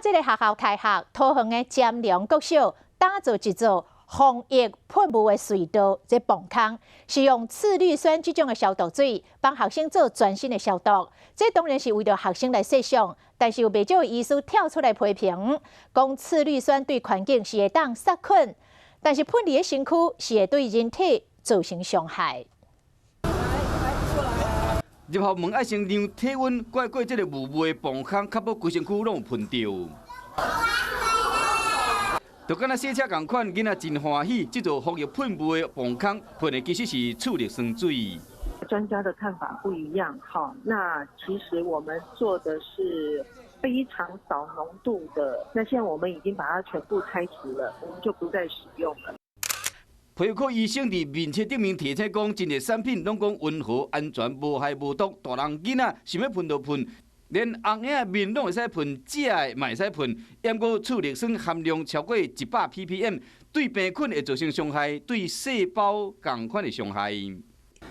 這个學校開學，桃園的尖龍國小打造一座防疫噴霧的隧道，這磅空是用次氯酸這種的消毒水幫學生做全身的消毒。這當然是為著學生來設想，但是有袂少醫師跳出來批評，講次氯酸對環境是會當殺菌，但是噴佇个身軀是會對人體造成傷害。入校門愛先量體溫，過過這个霧霧的磅空，確保規身軀攏有噴著。就敢若洗車仝款，囡仔真歡喜。這座防疫噴霧的磅空，噴的其實是次氯酸水。專家的看法不一樣，哈，那其實我們做的是非常少濃度的，那現在我們已經把它全部拆除了，我們就不再使用了。皮膚科醫生佇面冊頂面提醒講，真濟產品攏講溫和、安全、無害無毒，大人囡仔想欲噴就噴，連紅嬰仔面攏會使噴，食的嘛會使噴。毋過次氯酸含量超過100 ppm，對病菌會造成傷害，對細胞仝款的傷害。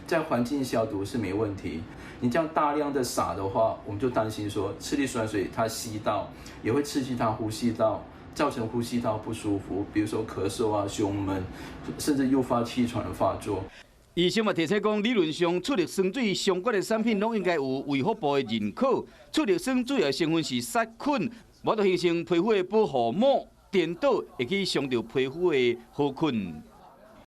在環境消毒是沒問題，你這樣大量的灑的話，我們就擔心說次氯酸水它吸到，也會刺激它呼吸道。造成呼吸道不舒服，比如說咳嗽啊、胸悶，甚至誘發氣喘的發作。醫生嘛提醒講，理論上次氯酸水相關的產品攏應該有衛福部的認可。次氯酸主要成分是殺菌，無就形成皮膚的保護膜，顛倒會去傷著皮膚的好菌。